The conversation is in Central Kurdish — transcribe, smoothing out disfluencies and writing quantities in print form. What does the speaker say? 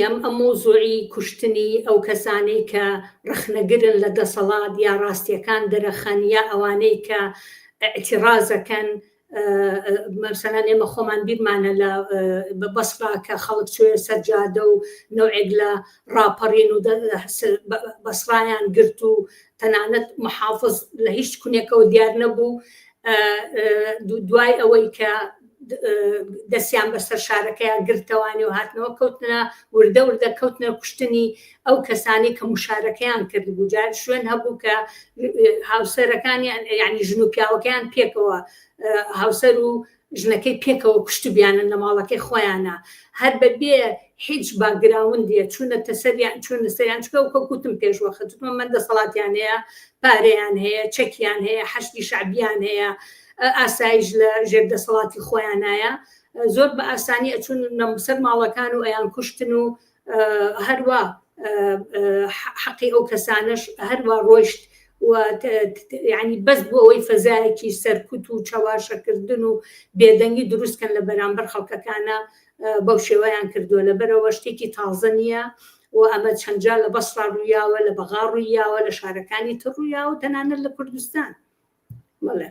ئەم ئەم مەوزوعی کوشتنی ئەو کەسانەی کە ڕەخنەگرن لە دەسەڵات یا ڕاستیەکان دەرەخەن یا ئەوانەی کە ئیعتیڕازەکەن مەسەلەن ئێمە خۆمان بیرمانە لە بەسڕا کە خەڵک چوێ سەر جادە و نەوعێک لە ڕاپەڕین و بەسڕایان گرت و تەنانەت محافظ لە هیچ کونێکەوە دیار نەبوو دوای ئەوەی کە دەستیان بەسەر شارەکەیان گرتەوانی و هاتنەوە کەوتنە وردە وردە کەوتنە کوشتنی ئەو کەسانی کە مشارەکەیان کردبوو جار شوێن هەبوو کە هاوسەرەکانیان یعنی ژن و پیاوەکەیان پێکەوە هاوسەر و ژنەکەی پێکەوە کوشتبیانن لە ماڵەکەی خۆیانە هەر بە بێ هیچ باگراوندێ چوونەتە سەریان چوونە سەریان چکە و کەوتم پێش وەخت وتم من دەسەڵاتیان هەیە پارەیان هەیە چەکیان هەیە حەشدی شەعبیان هەیە ئاسایش لە ژێر دەسەڵاتی خۆیانایە زۆر بە ئاسانی ئەچون سەر ماڵەکان و ئەیان کوشتن و هەروە حەقی ئەو کەسانەش هەروە ڕۆیشت و یعنی بەس بۆ ئەوەی فەزایەکی سەرکوت و چەواشەکردن و بێدەنگی دروستکەن لە بەرامبەر خەڵکەکانە بەو شێوەیان کردووە لەبەرەوە شتێکی تازە نییە و ئەمە چەندجار لە بەسڕا ڕوویاوە لە بەغا ڕوویاوە لە شارەکانی تر ڕوویاوە تەنانەت لە کوردستان. بەڵێ.